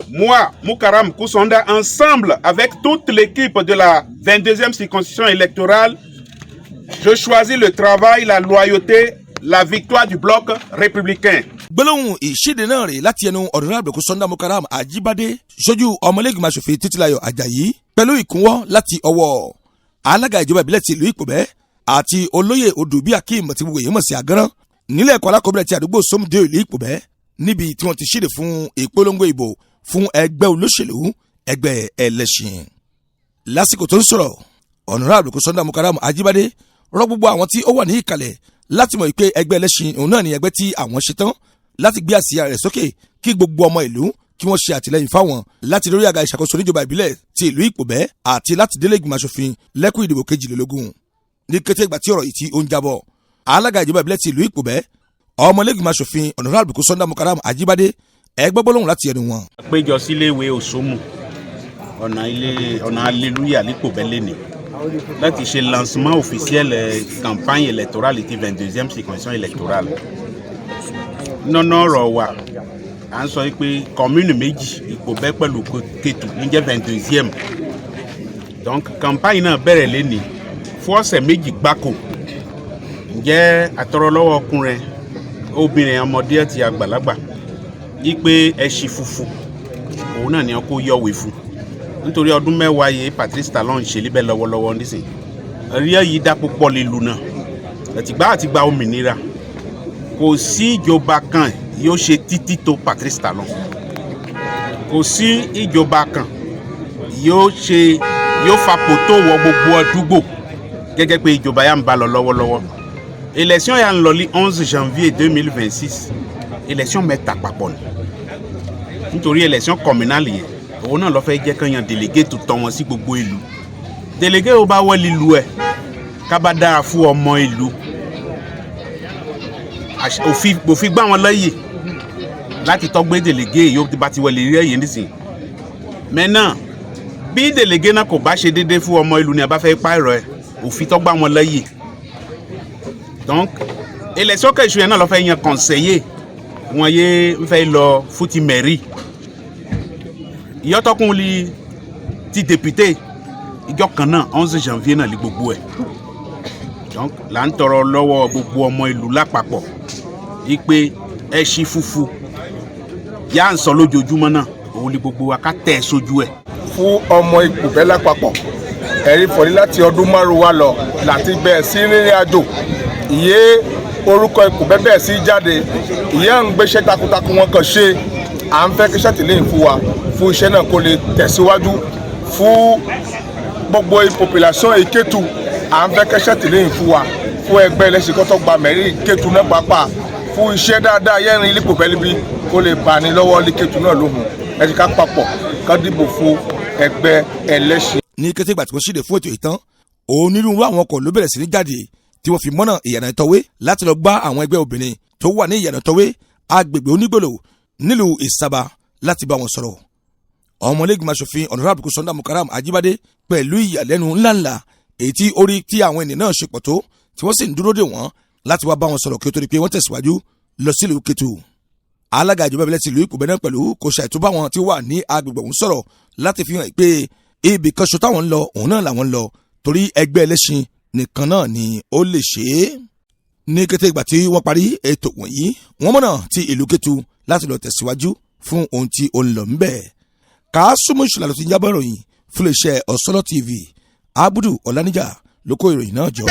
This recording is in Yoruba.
Moi, Moukaram Koussonda, ensemble avec toute l'équipe de la 22e circonscription électorale, je choisis le travail, la loyauté, la victoire du Bloc républicain. Gbólóhùn ìṣíde náà rèé láti ẹnu Honourable Kúsọ́ndà Mukaram Ajíbádé, ṣojú ọmọlẹ́gbìmọ̀ aṣòfin Títílayọ̀ Àjàyí, pẹ̀lú ìkúnwọ́ láti ọwọ́ alága ìjọba ìbílẹ̀ ti ìlú Ìpòbẹ́ àti olóyè Odùbí Akeem tí gbogbo èèyàn mọ̀ sí Àgánrán, nílẹ̀ ẹ̀kọ́ alákọ̀ọ́bẹ̀rẹ̀ ti àdúgbò Sómùdé, ìlú Ìpòbẹ́, níbi tí wọ́n ti ṣíde fún ìpolongo ìbò fún ẹgbẹ́ olóṣèlú Ẹgbẹ́ Ẹlẹ́ṣin. Lásìkò tó ń sọ̀rọ̀, Honourable Kúsọ́ndà Mukaram Ajíbádé rọ gbogbo àwọn tí ó wà ní ìkàlẹ̀ láti mọ̀ pé Ẹgbẹ́ Ẹlẹ́ṣin òun náà ni ẹgbẹ́ tí àwọn ṣetán láti gbé àsíá rẹ̀ sókè, kí gbogbo ọmọ ìlú kí wọ́n ṣe àtìlẹ́yìn fáwọn láti lórí àga ìṣàkóso níjọba ìbílẹ̀ ti ìlú Ìpòbẹ́ àti láti délé ìgbìmọ̀ aṣòfin lẹ́kùn ìdìbò 22. Ní kété ìgbà tí ọ̀rọ̀ yìí tí ó ń jábọ̀, alága ìjọba ìbílẹ̀ ti ìlú Ìpòbẹ́, ọmọlẹ́gbìmọ̀ aṣòfin Honourable Kúsọ́ndà Mukaram Ajíbádé, ẹ gbọ́ gbólóhùn láti ẹnu wọn. Péjọ síléèwé Òṣòmù, ọ̀nà ilé ọ̀nà Aleluya l'Ípòbẹ́ lẹ́nìí láti ṣe lancement officiel campagne électorale ti 22e circonscription électorale. Nọ́nà ọ̀rọ̀ wa, à ń sọ pé commune méjì, Ìpòbẹ́ pẹ̀lú Kétu, ní jẹ́ 22e. Donc campagne náà bẹ̀rẹ̀ lẹ́nìí fún ọ̀sẹ̀ 2 gbáko. Ǹjẹ́ àtọrọ lọ́wọ́ ọkùnrin, obìnrin, ọmọdé àti àgbàlagbà yí pé ẹṣin funfun òun náà ni wọn kó yọ̀wé fún, nítorí ọdún 10 yìí Patrice Talon ń ṣe líbẹ̀ lọ́wọ́lọ́wọ́ nísìn rí èyí dá púpọ̀ lílu náà. Àtìgbà àti gba òmìnira, kò sí ìjọba kan yóò ṣe títí tó Patrice Talon. Kò sí ìjọba kan yóò ṣe yóò fa pòtó wọ gbogbo àdúgbò gẹ́gẹ́ pé ìjọba yà ń bá lọ lọ́wọ́lọ́wọ́. Élection yà ń lọ ní 11 janvier 2026, élection mẹ́ta papọ̀ ni, nítorí élection communale yẹn, òun náà lọ fẹ́ jẹ́ kán yan délégué tó tọ́ wọn sí gbogbo ìlú. Délégué ó bá wọlé ìlú ẹ̀ ká bá dára fún ọmọ ìlú, òfin gbá wọn lọ́yè láti tọ́gbé délégué yóò bá ti wọlé rí ẹ̀yìn nísìnyí. Mẹ́nà bí délégué náà kò bá ṣe déédéé fún ọmọ ìlú ni a bá fẹ́ pààrọ̀ ẹ̀, òfin tọ́gbà wọn lọ́yè. Donc élection kẹ̀sù yẹn náà lọ́ fẹ́ yan conseiller wọn yé ń fẹ́ lọ fún ti mairie, ìyọ́tọ́kùn li ti député, ìjọ kan náà, 11 janvier náà lé gbogbo ẹ̀. Donc là ń tọrọ lọ́wọ́ gbogbo ọmọ ìlú lápapọ̀ ipe ẹṣin funfun yà ń sọ lójoojúmọ́ náà, òun ni gbogbo wa ká tẹ̀ sójú ẹ̀. Fún ọmọ Ìpòbẹ́ lápapọ̀, ẹ̀rí fọ̀rí láti ọdún 5 wa lọ láti bẹ̀rẹ̀ sí rìnrìn àjò ìyé orúkọ Ìpòbẹ́ bẹ̀rẹ̀ sí jáde, ìyé à ń gbéṣẹ́ takuntakun wọn kàn ṣe. À ń fẹ́ kí ṣàtìlẹ́yìn fún wa fún iṣẹ́ náà kó lè tẹ̀síwájú fún gbogbo population Ìkẹ́tù. À ń fẹ́ kí ṣàtìlẹ́yìn fún wa fún Ẹgbẹ́ Ẹlẹ́sìn kọ́tọ́ gba mẹ́rin Ìkẹ́tù náà pàápàá fún iṣẹ́ dáadáa yẹ́rin l'Ípòbẹ́ níbí kó lè bá ní lọ́wọ́ l'Íkẹ́tù náà lóhùn. Ẹ ti ká papọ̀ ká dìbò fún Ẹgbẹ́ Ẹlẹ́sìn. Ní kété ìgbà tí wọ́n ṣíde fún ètò ìtàn, onírúurú àwọn ọkọ̀ ló bẹ̀rẹ̀ sí ní jáde tí wọ́n fi mọ́nà Ìyànà Ìtọ́wé láti lọ gbá àwọn ẹgbẹ́ obìnrin tó wà ní Ìyànà Ìtọ́wé, agbègbè Onígbòlò, nílùú Ìsàbà láti bá wọn sọ̀rọ̀. Ọmọlẹ́gbìmọ̀ aṣòfin Honourable Kúsọ́ndà Mukaram Ajíbádé, pẹ̀lú ìyàlẹ́nu ńláńlá èyí tí ó rí tí àwọn ènìyàn náà ṣe pọ̀ tó, tí wọ́n sì ń dúró dè wọ́n láti wá bá wọn sọ̀rọ̀ kí ó tó di pé wọ́n tẹ̀síwájú lọ sílùú Kétu. Alága ìjọba ìbílẹ̀ ti ìlú Ìpòbẹ́ náà pẹ̀lú kò ṣàìtúbà wọn tí ó wà ní agbègbè ọ̀hún sọ̀rọ̀ láti fi hàn pé ibì kan ṣo táwọn ń lọ, òun náà làwọn ń lọ, torí Ẹgbẹ́ Ẹlẹ́ṣin nìkan náà ni ó lè ṣe é. Ní kété ìgbà tí wọ́n parí ètò wọ̀nyí, wọ́n mọ̀nà ti ìlú Kétu láti lọ tẹ̀síwájú fún ohun tí ó ń lọ ńbẹ̀. Kàásùmù ìṣúná ló ti ń jábọ̀ ìròyìn fún iléeṣẹ́ Ọ̀sọ́lọ́ TV. Abudu Ọ̀lànìjà ló kó ìròyìn náà jọ.